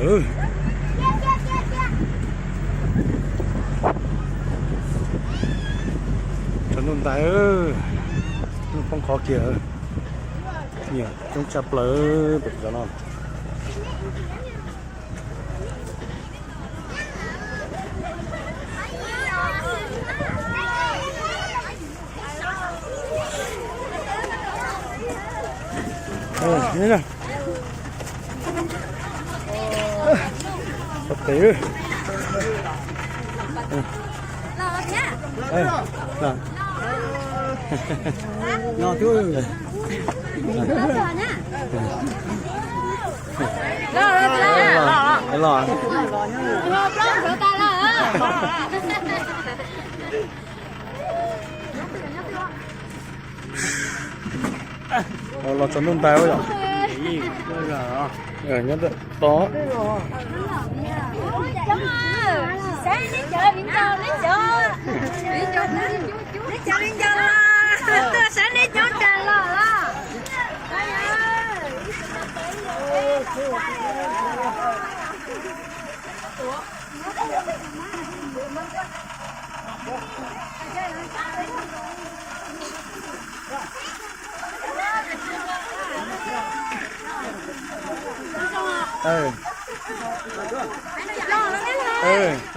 Tsaus ntuj ntais, ntuj poob qho kiag, nyiam coob tshaj plaws pem cov no. Los tsaus ntuj ntais yom. Nyob ntawm tod.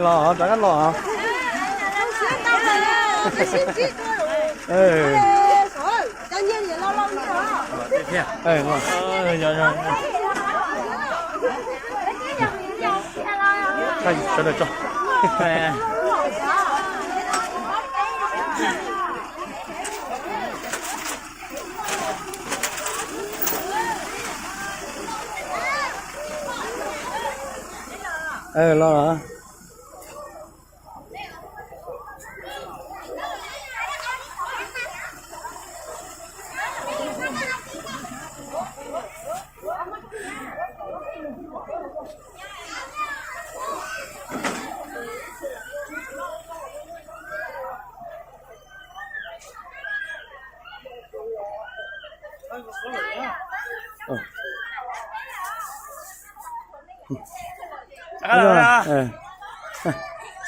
Los rov qab los. Sawv daws tso. Los.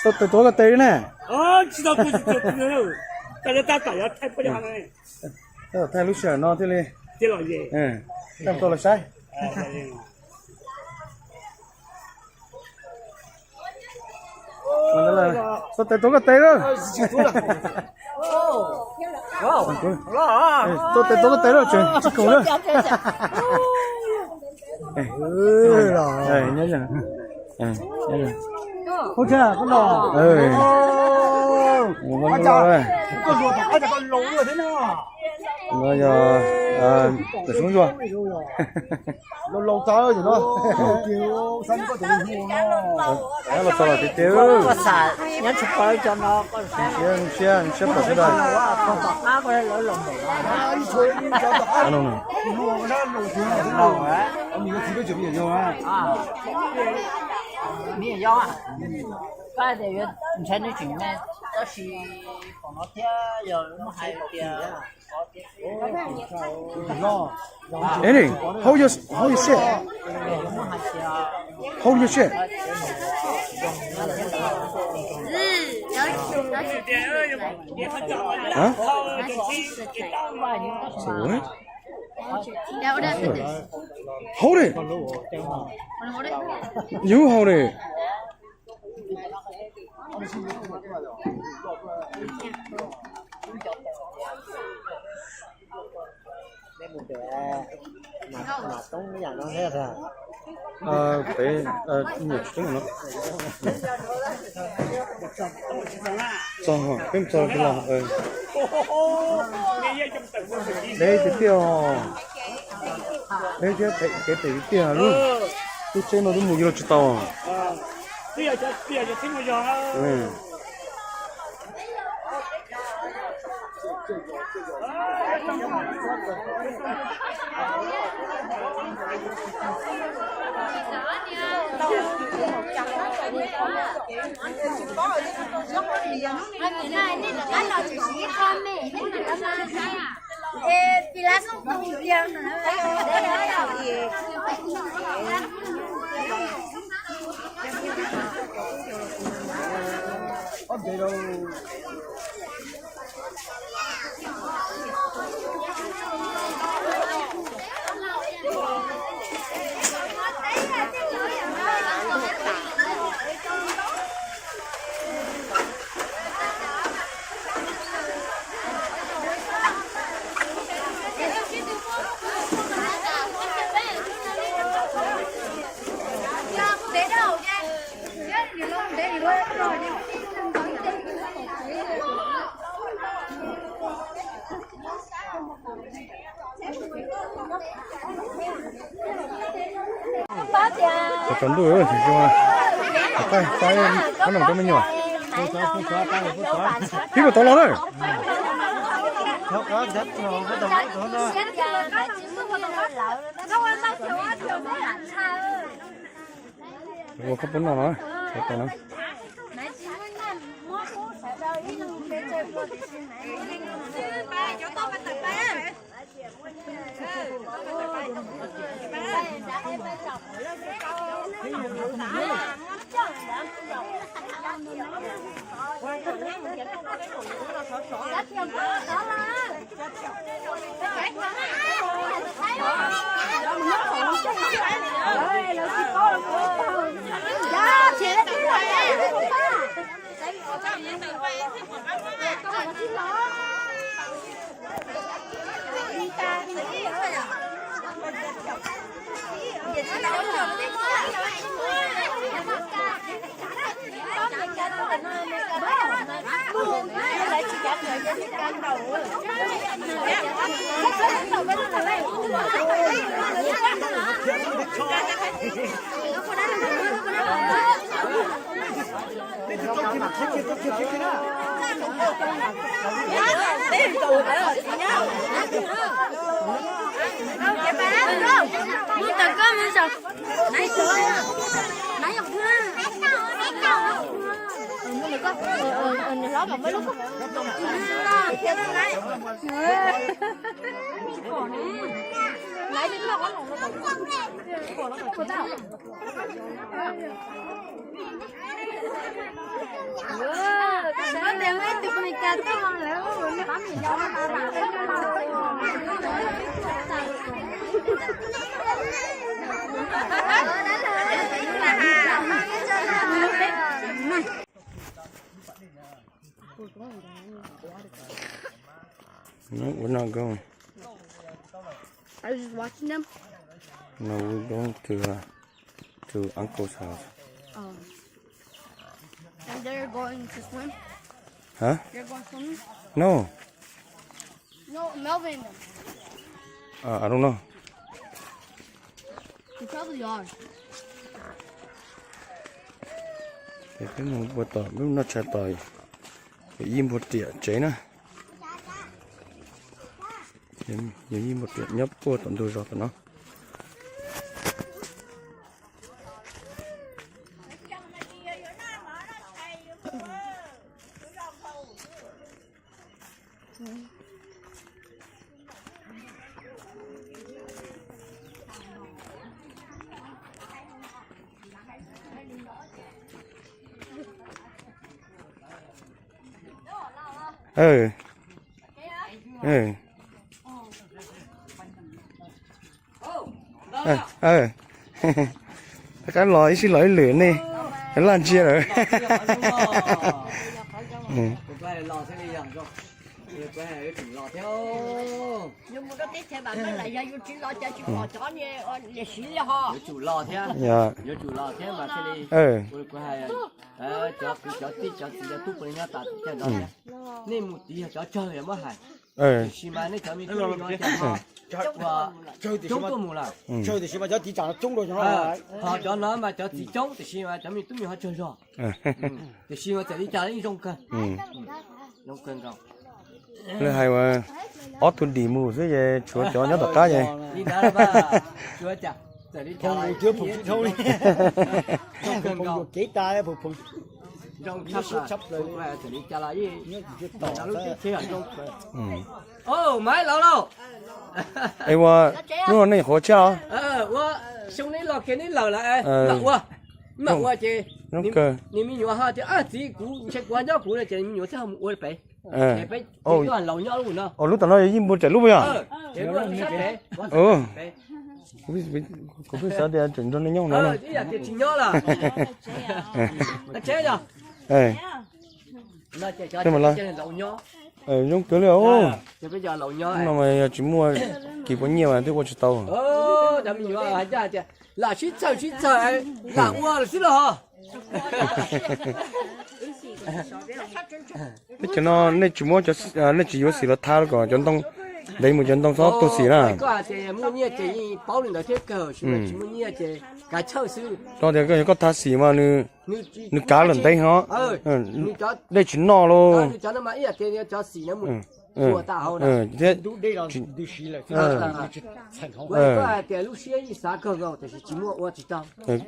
Tau tes tuav koj tes li ne. Thaij lub sij hawm no thiaj li, tau tau los saib. Tau tes tuav koj tes lawm. Tau tes tuav koj tes lawm tseem tsis khoom lawm. Nyob zoo. Ub, koj los. Koj yog Tawm Suab Ntsuag. Los txog los tiag tiag. Zoo siab, zoo siab pom sawv daws. Ntshai neb tseem me, tab sis pom no thiab yog muab hais tias Any, hold your, hold your shit. Hold your shit. Huh? What? Hold it. You hold it. Peb, nyuam tsis teeb no. Txog, peb txog los. Deb tiag tiag. Deb thiab kev pem tiag tiag lub, lub tsheb no twb mus yuav los tsis tau. Tsaus ntuj, qab no rau me nyuam. Pib puas tau los na? Ua koj pub noj no, tau na. No, we're not going. I was just watching them. No, we're going to uh, to uncle's house. Oh. And they're going to swim? Huh? They're going swimming? No. No, Melvin and them. Uh, I don't know. They probably are. Ces peb mus ua tom lub noj tshais tos yawm yij npua riam tsev na. Yawm yij npua riam nyob puag tom ntug zos tom no. Rov qab los ib sij los ib lwm ne, laj ntsia lawm. Nej mus tid yog cov tsawg yog muab hais, tiam sis mas nej cov me tub me nyuam coob tuaj mus lawm. Tiam sis mas cov txiv coob tiam sis mas cov me tub me nyuam ho tsawg zog. Tiam sis mas txawm li cas yeej zoo kawg. Zoo kawg nkaus. Lawv hais ua ob tug dim mus xwb es tshuav cov nyob tom qab es. Kev tas. Txawm li cas los yeej, lub teb chaws zoo kawg. Maiv laus lauj. Es ua, hnub no nej qhuav tshiab os? Ua, xyoo neb los kiag neb lawm lawm, los ua. Mas ua ces nws me nyuam ho tias, txiv, kuv ntshe kuv nyob kuv no ces me nyuam thiaj ho mus ua pem. Peb laus nyob lub no. Lub tom no yog yij npua raim lub puas yog? Kuv pheej xav tias tseem nrog nej nyob no. Tsis nyob lawm. Zoo kawg li os. No mas yog tsis muaj kis pua nyiaj mas twb ua tsis tau. Lam sib txhawj sib txhawj, lam ua lawm xwb los. Teb chaws no nej tsis muab, nej tsis yuav xim los tha kom cov ntoo ntev mus, cov ntoo txhob tuag xim na. Koj tias muaj nyiaj ces yeej paub li ntawd thiab kawg, tsis muaj nyiaj ces kav chawj xwb. Rau tias yog koj tha xim mas nws kav lawm ntev hos, dej tsis noj lauj. Cov no mas ib yam tias cov xim no mus ua tas hauv na. Thiab koj hais tias lub siab yeej xav kawg nkaus tiam sis tsis muaj ua tsis tau.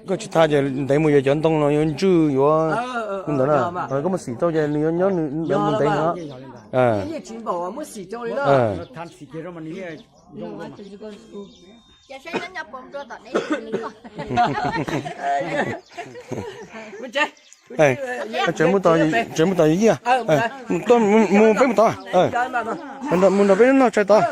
Koj tsis tha ces ntev mus yuav cov ntoo no yuav ntswj yuav ntawd na. Koj muab xim rau ces nws yuav nyob nws mus ntev no. Yeej tsis npaum muab xim rau li na. Tsev mus tos yus yij, mus peb mus tod, mus nrog peb noj tshais tod.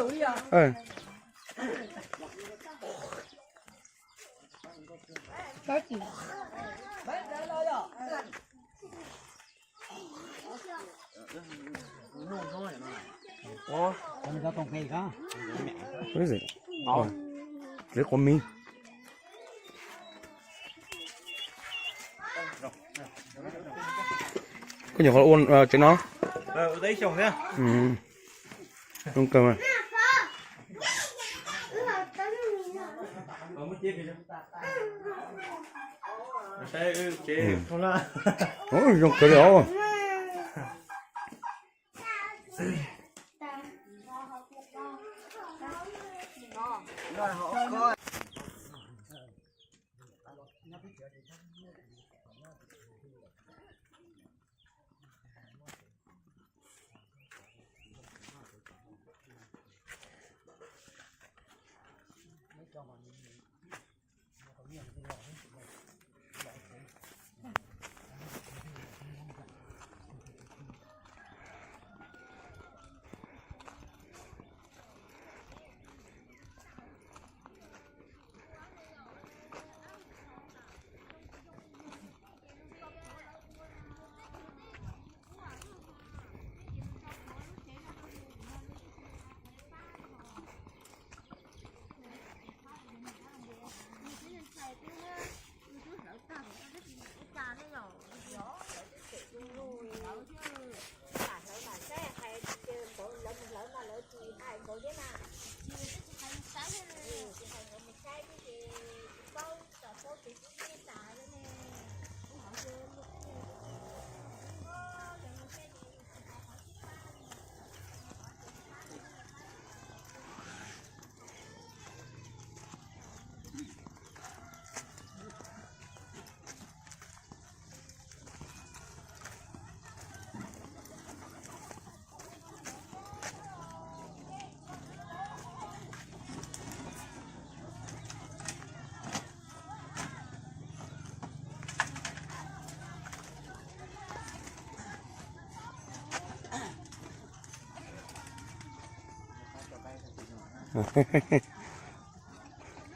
Txiv quav miv. Koj nyuam qhuav ua tsev no? Zoo kawg mas. Zoo kawg li os.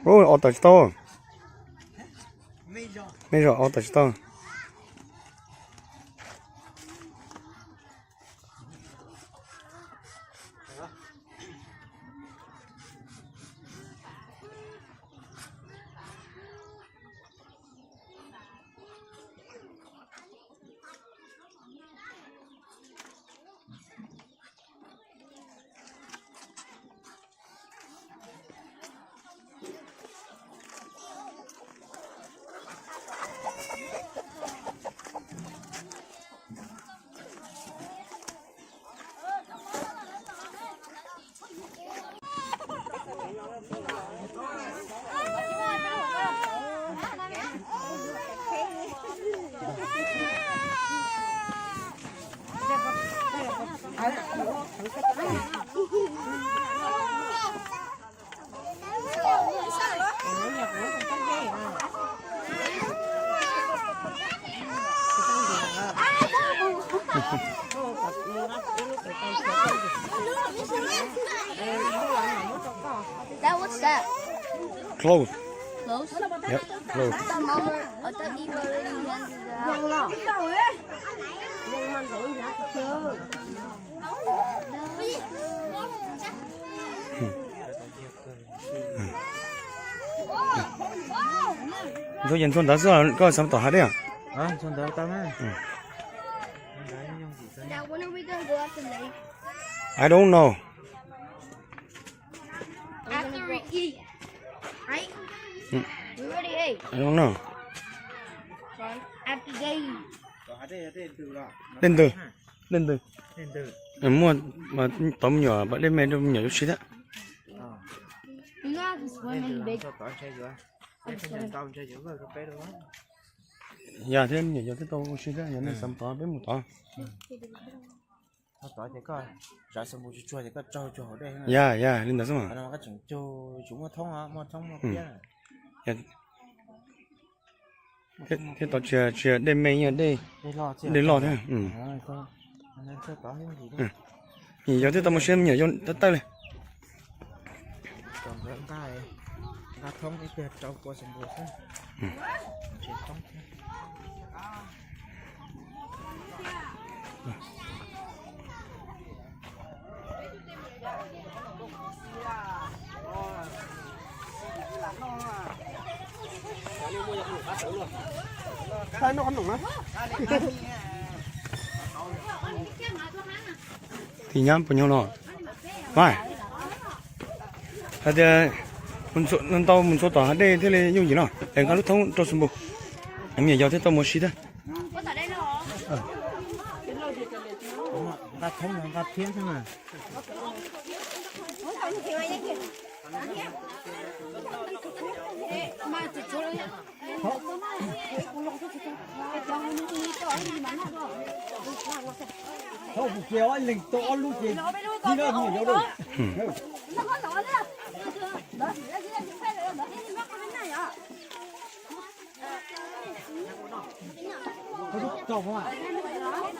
Ua tawm tsis tau. Me zos ua tawm tsis tau. close. Close? Yep, close. I thought Mama, I thought Eva already handed it out. Ntxhua ces ntxhua ntawd xwb koj xav tom hav dej? Ntxhua ntawd tau na. I don't know. After we eat, right? We already ate. I don't know. After they eat. Dej ntws, dej ntws. Muaj tau me nyuam pas dej me rau me nyuam yuav siv thiab. Yog thiab me nyuam yog thiab tau ua si thiab, yog nej xav tod peb mus tod. Yog, yog li ntawd xwb mas. Thiab tod tsis yog dej me, yog dej loj thiab. Yog thiab tau mus siab me nyuam yau tawj tawj li. Tim nyab puas nyuaj los? Mas hais tias ntau mus ntxhua tom hav dej thiaj li yooj yim no, es nqa lub thoob rau xus npus, me nyuam yau thiaj tau mus si thiab. Nqa thoob nqa phiab xwb mas. Thaum kuv kiag ob leeg tau ob lub ces ib lub me nyuam yau lawm.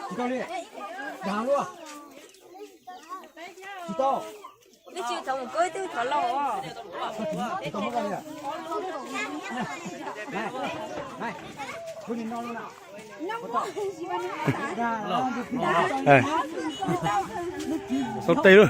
Tsis tau li. Dag luaj. Tsis tau. Twb tsis tau mus koj twb thov lauj. Tsis tau muab koj li. Pub nim no lub na. Xauv tes lawm.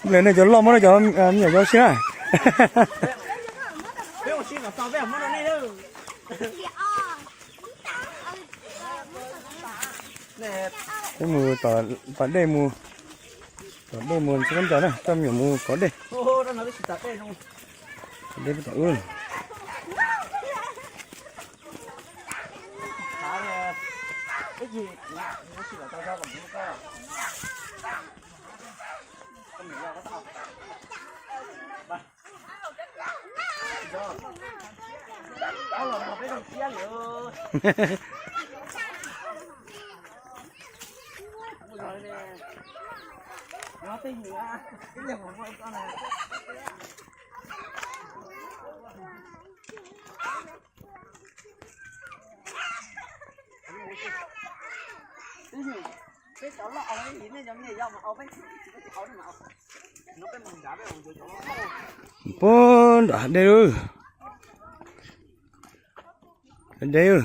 Lawv nej cov loj muab nej cov me nyuam yau siab na. Peb mus tom dej mus, tom dej mus txhua ncas na, coj me nyuam mus kov dej. Dej peb tom ub. Puag nram dej, dej.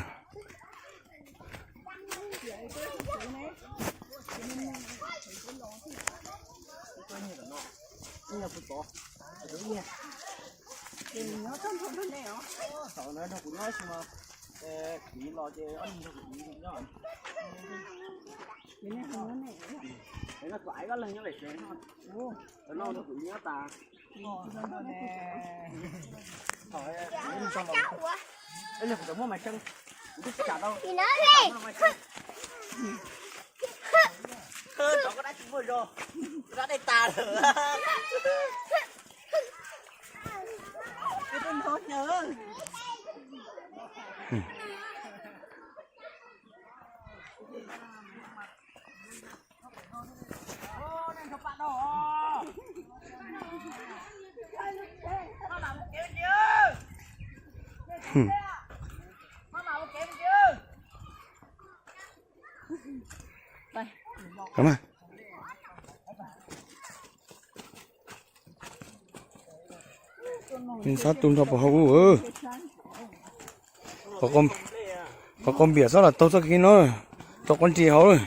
Sab tu nrho puas hauv ub. Qhov qau npiam xob los taug txoj kev no, rau qab nti hauv lawm.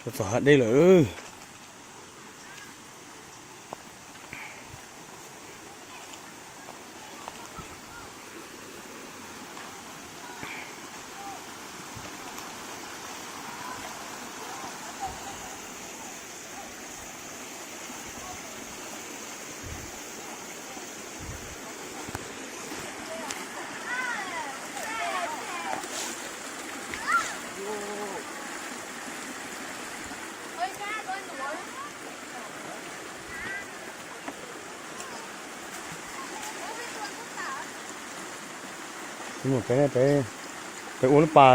Txog hav dej lawm. Peb ua lub pas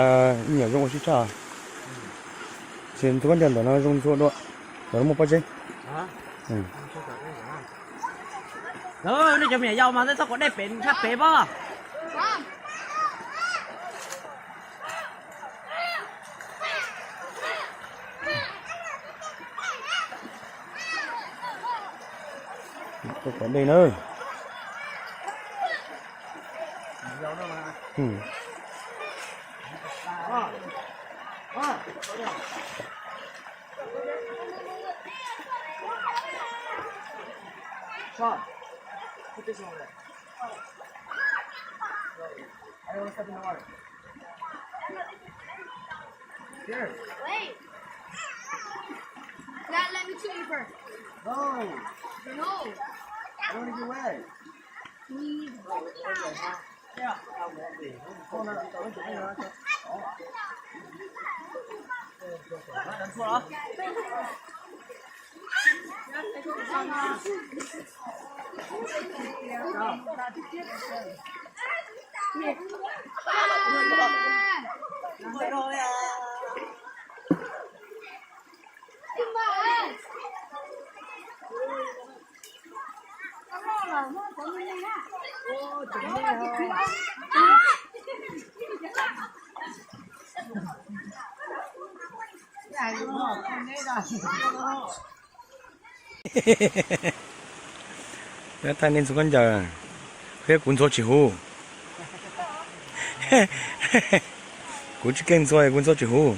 nyuam zoo ua sib tshaj. Ces ntxuav kab ncaws ntawm no zoo ntxuav dua, ntawm no muaj pob zeb. Nej cov me nyuam yaus mas nej txhob kom dej pem tshaj pem pob. Kom dej na. Here. Wait. Dad, let me shoot you first. No. No. I don't want to get wet. Please. Peb thaij nej ntxuav khaub ncaws, thiab kuv ntxuav tsis huv. Kuv tsis keej ntxuav, kuv ntxuav tsis huv.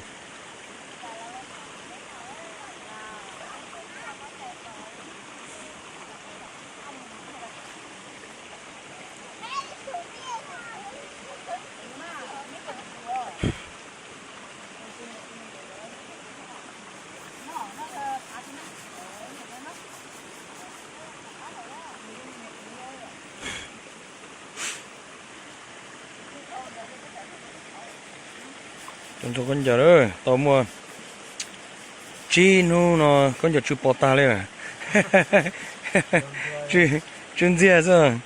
Ntxuav khaub ncaws lawm, tau muaj tsib hnub no khaub ncaws tsw pos tag li. Tsw ntxiag xwb.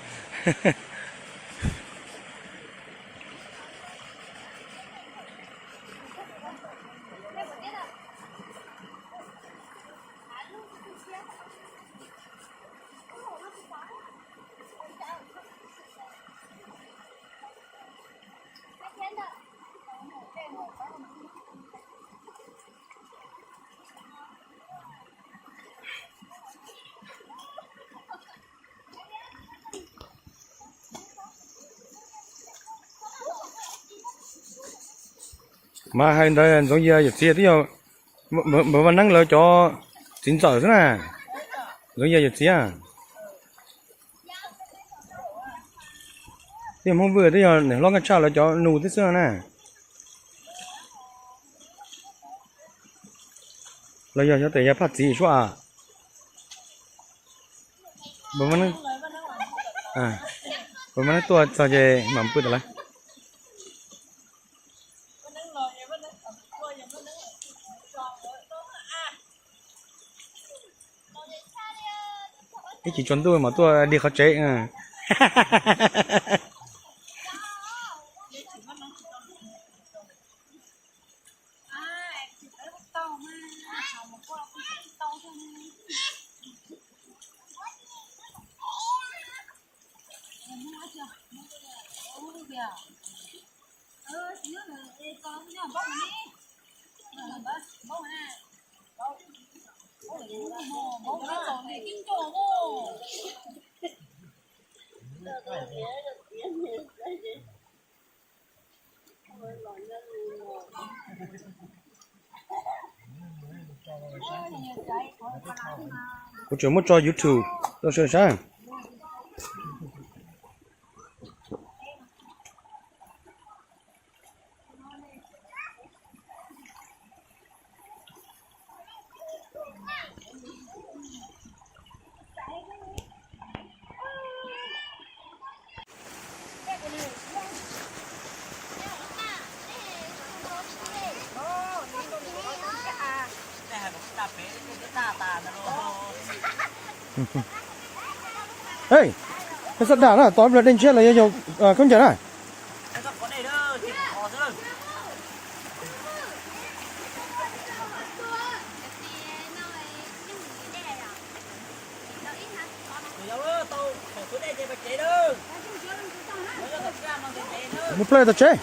Mas hais ntawd Ntxoov Yias yawm txiv twb yog Npawg Vaj Neeb lawv cov txiv ntxawm xwb na. Ntxoov Yias yawm txiv twb yog Hmoob Vwj, twb yog niam hlob Nkaj Tshaj lawv cov nus thiab xwb no na. Los yog xyov tes yog Phaj txiv suab a. Npawg Vaj Neeb tuaj txog ces mam pw tas lawm. Ib chim tsaus ntuj mam tuaj dig qhov tsev. Kuv tseem muab tso YouTube rau sawv daws saib. Peb xav dag na, tos ib pliag dej ntshiab los yog khaub ncaws na. Mus plawg tom tsev.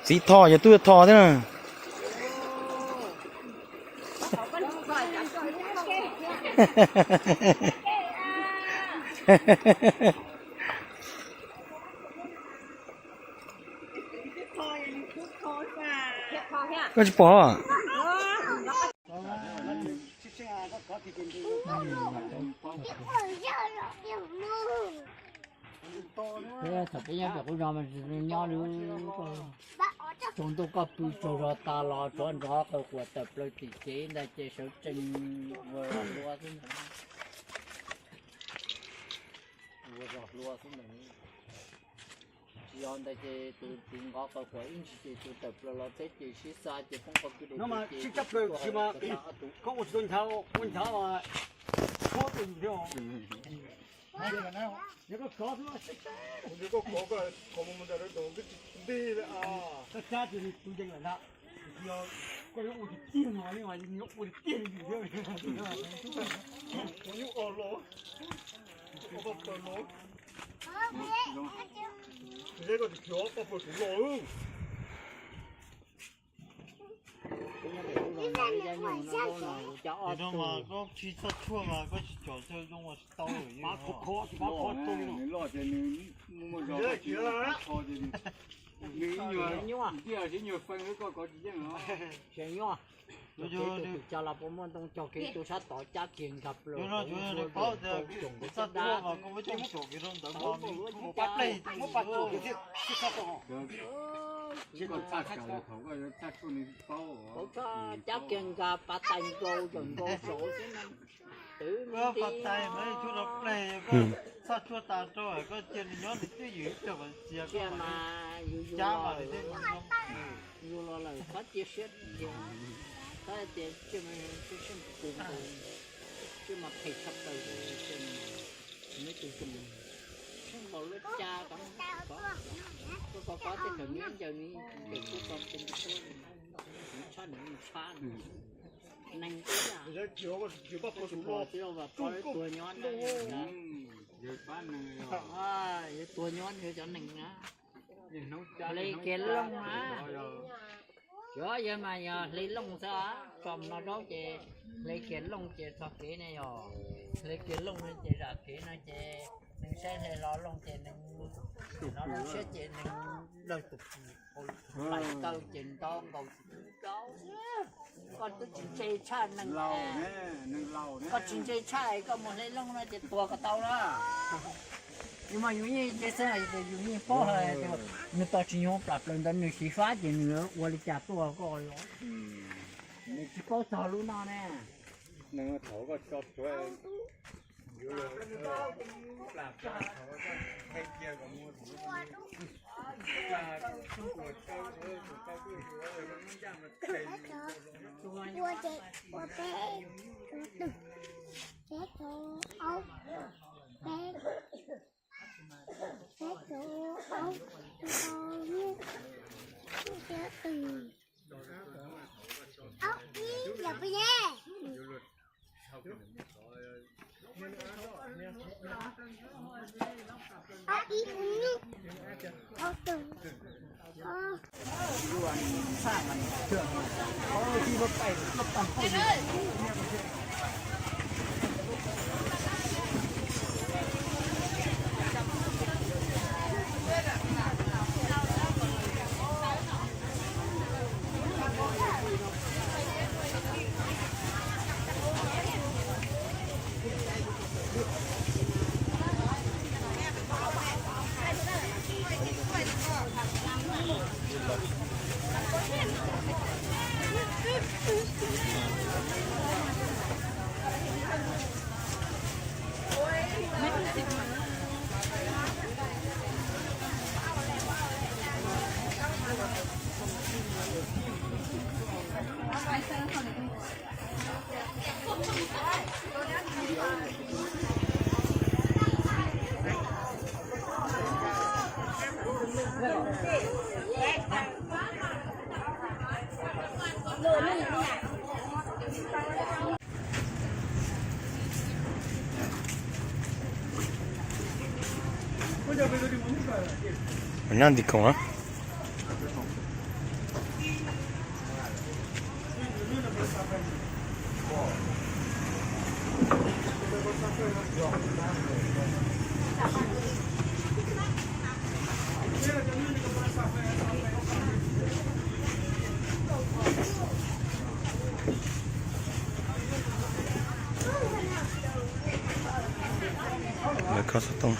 Txiv Thoj yog tub Thoj thiab na. Koj tsis pom. Thaum peb nyob pem qub zos mas nyob lub tsaus ntuj koj pw tsaug zog tas los tsov nrov qw quas tawm plaws tim kev ntag ces sawv tsees ua zos hlua xwb ntag. Ua zos hlua xwb ntag. Tsis yog ntag ces tus txiv nqov qw quas ib ntsis ces tus tawm plaws los teb ces sib xa ces poob qhov kwj deg ces sib cab plaws tus koj ua tsis tau nchav ua nchav mas tshuab tus thiab. Yog koj khov xwb, yog koj khov koj khov mus mus ntawm rau tus twb tsis ntij li. Koj cab ces nws tus yees lawm ntag. Koj yuav ua tiag tiag no, yuav ua tiag tiag li thiab. Ua nyuj o los, ua paj paws los. Ntshe koj tsis khiav paj paws kuv los. Cov ob tug. Koj tsis txhob tshuaj mas koj tsis tsom zoo mas tsis tau lawm. Nws loj ces nws muaj muaj zog, koj tsis txhob kho ces nws ib nyuag ntiaj sib nyuag feej xwb, koj kov tsis yeej os. Cov kev tus twm cog los puas muaj ntoo cog kev tus sab tod cab kiag nkag plaws. Txhob tshuaj mas koj muab coj tsom kiag rau ntawd mas nws muab pa tshuaj kiag thiab. Koj txaj tsawv thaum koj yuav txaj tshuaj nws paub. Hauv txaj cab kiag nkag pas tais nkaus tawm nkaus saud xwb no. Twb pas tais mas tshuaj rau pleg, koj txaj tshuaj tas rau koj cia nws nyob nws twj ywm ib pliag kom ntxias koj mas cab mas nws thiaj zoo. Yus los lawm txhob cia siab tiag, txhob tias tsiaj mas tsiaj seej kws nkaus, tsiaj mas phem tshaj plaws, neb tus zoo seej npaum lub cas, koj kov kov tej thaum neb ncaws nws ncaws kuj kov tus ntuj tshab nws tshab neeg ib yam. Tsis pom tsis pom tsis pom tuag nyob na. Yog tuag nyob yog cov neeg na. Hle kiag looj na. Cov yawg mas yog hle looj xwb, tso mus no zaub ces hle kiag looj ces txog kev ne yog. Hle kiag looj ces zam kev no ces neeg saib hle hlo looj ces neeg no zoo siab ces neeg lawg tus kis lais kaw ces nto nkaus. Koj twb tsis ntse tshaj neeg, koj tsis ntse tshaj koj mus hle looj no ces tuag kom tau na. Yus mas yus yeej ntse xwb, yus yeej paub hais tias nws tos tsis nyob plam plaws ntawd nws siv fab ces nws ua li cas tuaj koj. Nws tsis paub txog lub no ne. Thaum koj tso suav yuav plam plam thaum koj qheb kiag kom muaj Ua ces ua peb, ua twg, peb, ua, peb, peb, ua, ua, ua, ua, ua, ib, yog peb ye. Ib, ib, ib, ib. Nyob nti koog na. Lawv khob xov tooj.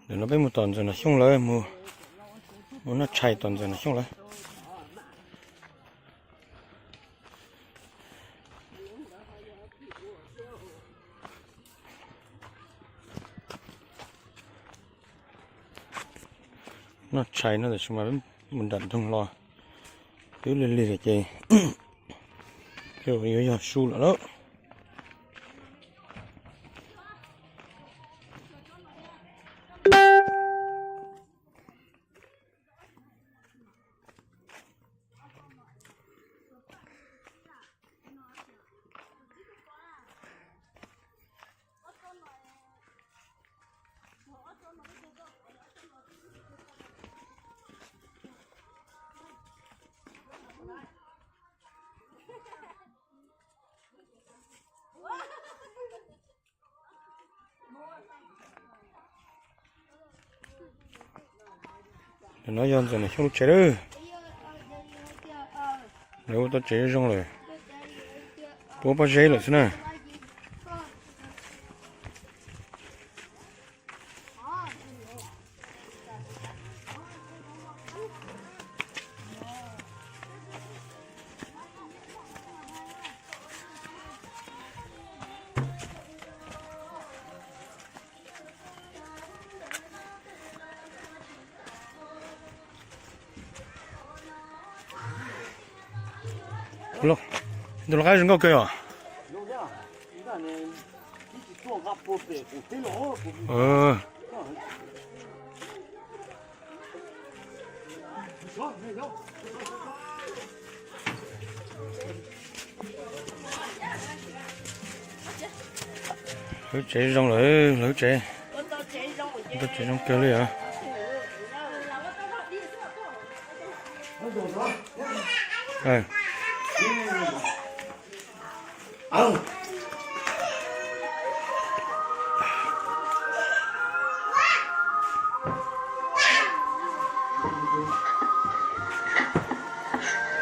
Ntawm no peb mus tom Ntxawm Nom Xyooj lawv, mus noj tshais tom Ntxawm Nom Xyooj lawv. Noj tshais no tab sis mas peb mus nram nroog los, twb lig lig lawm ces yuav yog su lawm lauj. Ntawm no yog Ntxawm Nom Xyooj lub tsev lawm. Lawv ua tau tsev zoo lawm, puab pob zeb lawm xwb na. Tus lau qaib zoo nkauj kawg os. Lub tsev zoo lawm, lub tsev, lub tsev zoo kawg li os.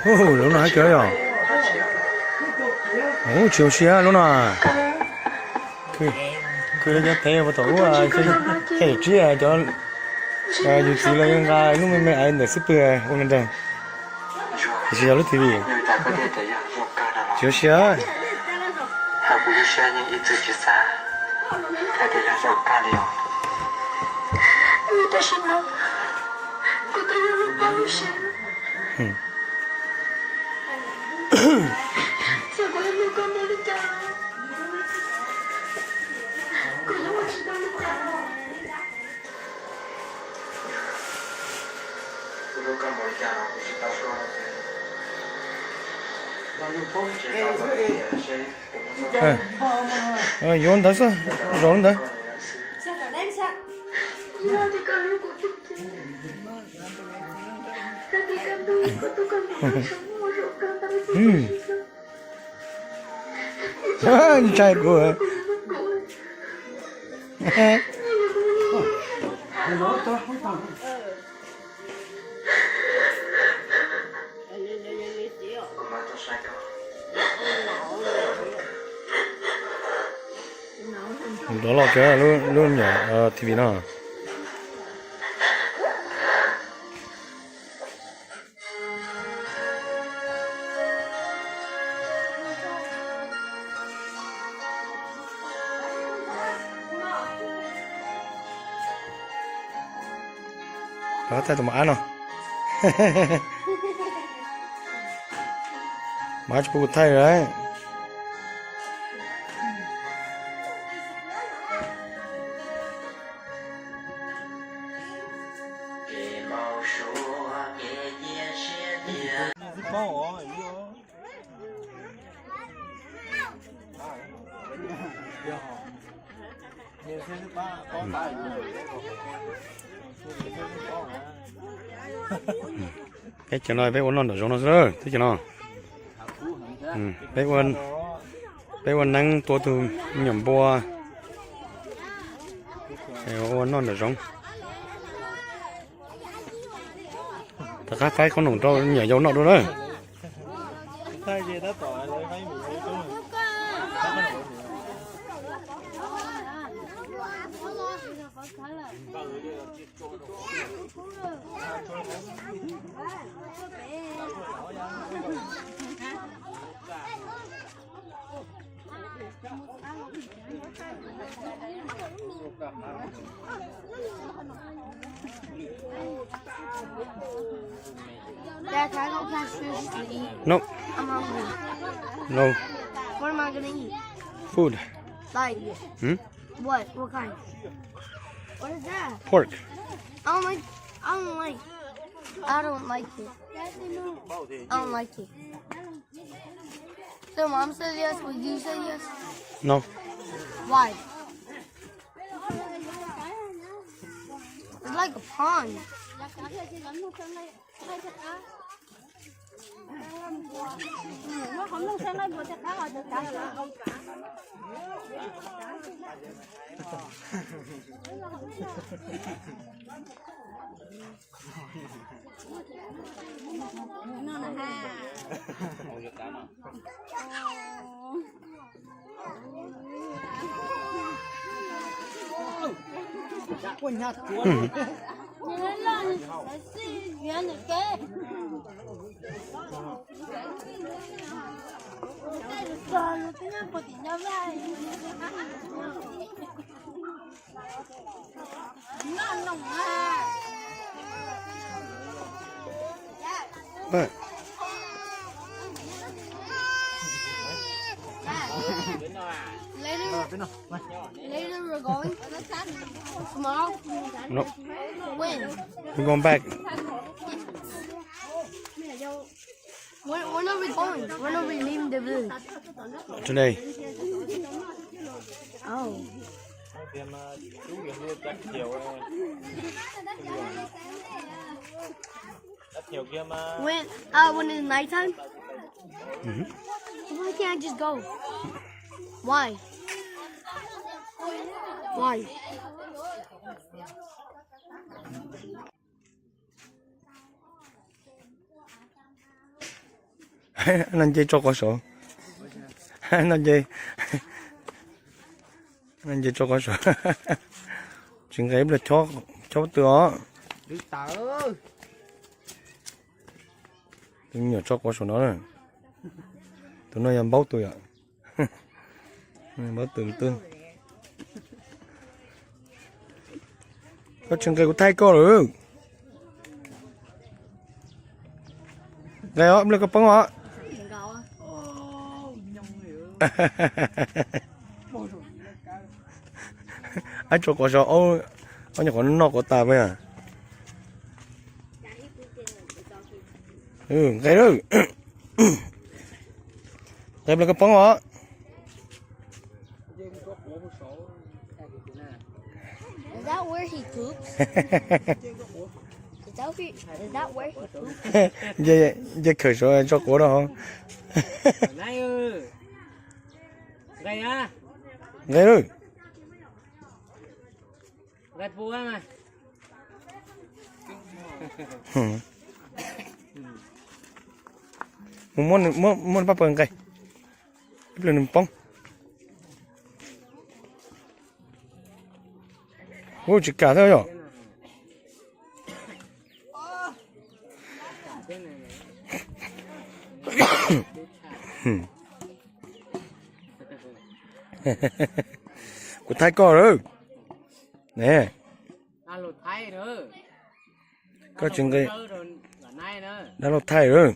Lub no hab kawg yog, tsis ua si lub no. Khwv cov tev puag tom ub, tsib cov yus txiv los nqa lub me me ntawm xub pwg ua nrag, tiam sis yog lub T V. Tsis ua si. Yuav ntawd xwb, zaum ntawd. Ntshai kuv. Rov los kiag lub nyuam T V no. Thaij tus mos ab no. Mos ab tsis pub kuv thaij lawm. Teb chaws no peb ua noj nram zoov no xwb, teb chaws no. Peb ua neeb tua tug me nyuam npua, ua noj nram zoov. Rov qab faib qhob noom rau me nyuam yaus noj dua na. Thaij ces tab tom lawv faib me nyuam yaus coob na. Dad, can I go past this to eat? Nope. I'm hungry. No. What am I gonna eat? Food. Like, hmm? What? What kind? What is that? Pork. I don't like. I don't like. I don't like it. I don't like it. So mom says yes. Would you say yes? No. Why? It's like a pond. Later, later we're going tomorrow. No. When? We're going back. When, when are we going? When are we leaving the village? Today. Oh. When, uh, when it's nighttime? Mhm. Why can't I just go? Why? Why? No nce tso quav saud. No nce, no nce tso quav saud. Tsis nqes ib pliag chob pob tw os. Tus me nyuam tso quav saum no na. Tus no yog Npaub tus yom. Npaub tus twg. Koj tsis nqes kuv thaij koj lawm. Nqes os, ib pliag koj poob os. Ab, tso quav saud, ob nyuam qhuav noj quav tas peb. Nqes lawm. Nqes ib pliag koj poob os. Is that where he poops? Is that where he, is that where he poops? Nce, nce khawm saud tso quav no. Nqes lawm. Mus muab, muab pab pawg nqes, ib pliag nws poob. Ua tsis kam thiab yom. Kuv thaij koj lawm ne. Koj tsis nqis, dab laug thaij lawm.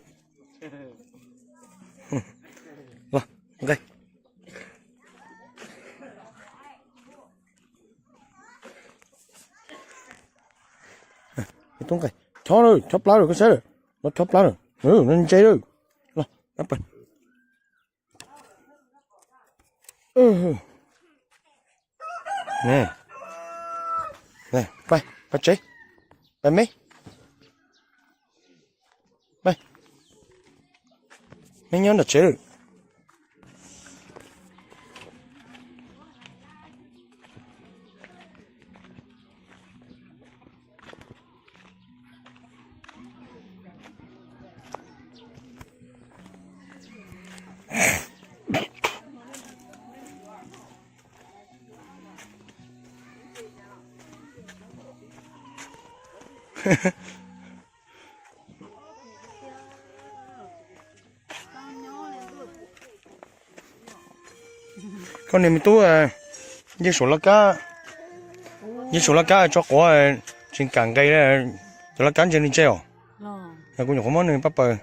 Los nqe. Tub nqe, chob lawm, chob plab lawm, koj saib lawm, no chob plab lawm, no ntse lawm. Los, pab pawg. Pab tsev, pab me, me nyob nram tsev lawm. Koj niag me tub, yeej suav laj kab, yeej suav laj kab tso quav, tsis kam nqe, cov laj kab ntse li ntse os. Kuv nyuam qhuav muab nws pab paws,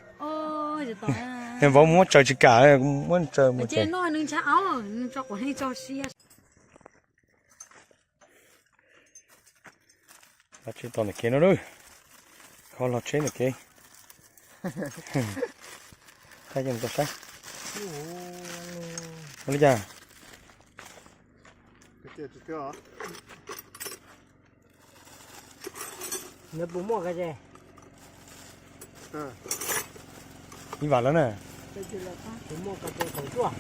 nws vauv muab tsaws tsis kam, muab tsaws mus tsev. Tsis tau ntawm kev no lawm, kho los tsheb ntawm kev. Thaij coj mus tau saib. Ua li cas? Nws puas muaj ka ce? Ib vam lawm na. Puas muaj ka ce thaum tuaj?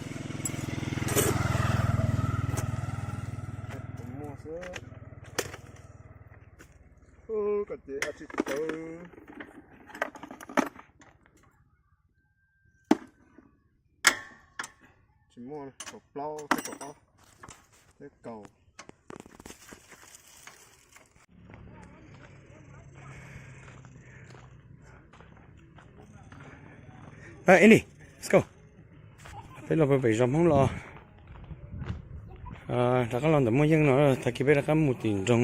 Tsis muaj, kaum plaub thiab kaum ob thiab kaum. Eli, let's go. Peb los pem zos Hmoob los, rov qab los ntawm Muaj Yeej no, tag kis peb rov qab mus tim nroog,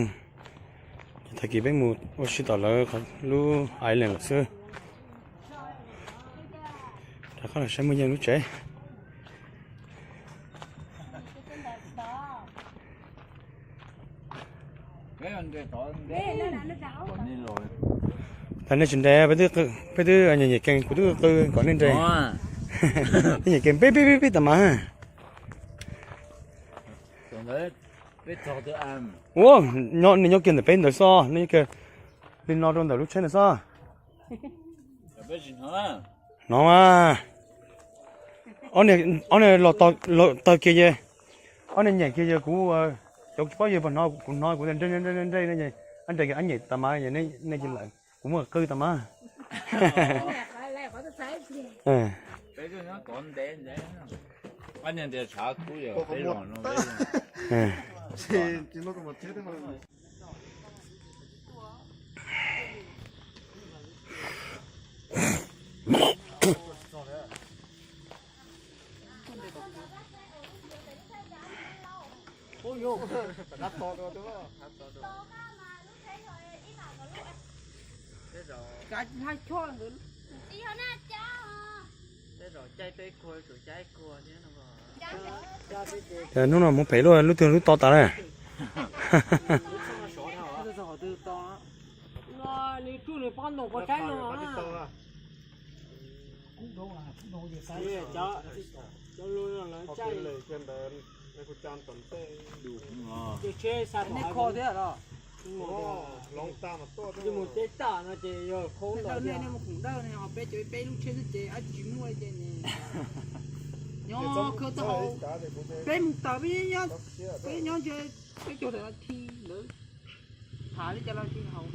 tag kis peb mus ua si tom lawv lub island lawm xwb. Rov qab los saib Muaj Yeej lub tsev. Tas nej tsis nres, peb twb nyiam nyiam kees, kuv twb qw kom nej nres. Nej nyiam kees peb peb peb peb tas mas. Ua, nws nyob kiag ntawm peb ntawd xwb, nws nyob kiag li no rau ntawm lub tsheb ntawd xwb. Hnov mas, ob niag los tawg kiag, ob niag nyeem kiag yog kuv, cov pob yawg puas hnov, kuv hnov kuv nre nre nre, nres kiag ab nyem tas mas, nej cia lawm, kuv muaj qw tas mas. Hnub no mus phem luaj, lub twg lub to tas na. Mus teb tag no ces yog khoom dawb ne, peb cov peb lub tsheb xwb ces ab tsis muaj ces nyob khawb taub hau, peb mus tawm peb nyob, peb nyob ntshe peb caug tawm no thi lawv tham li cas los tsis haum.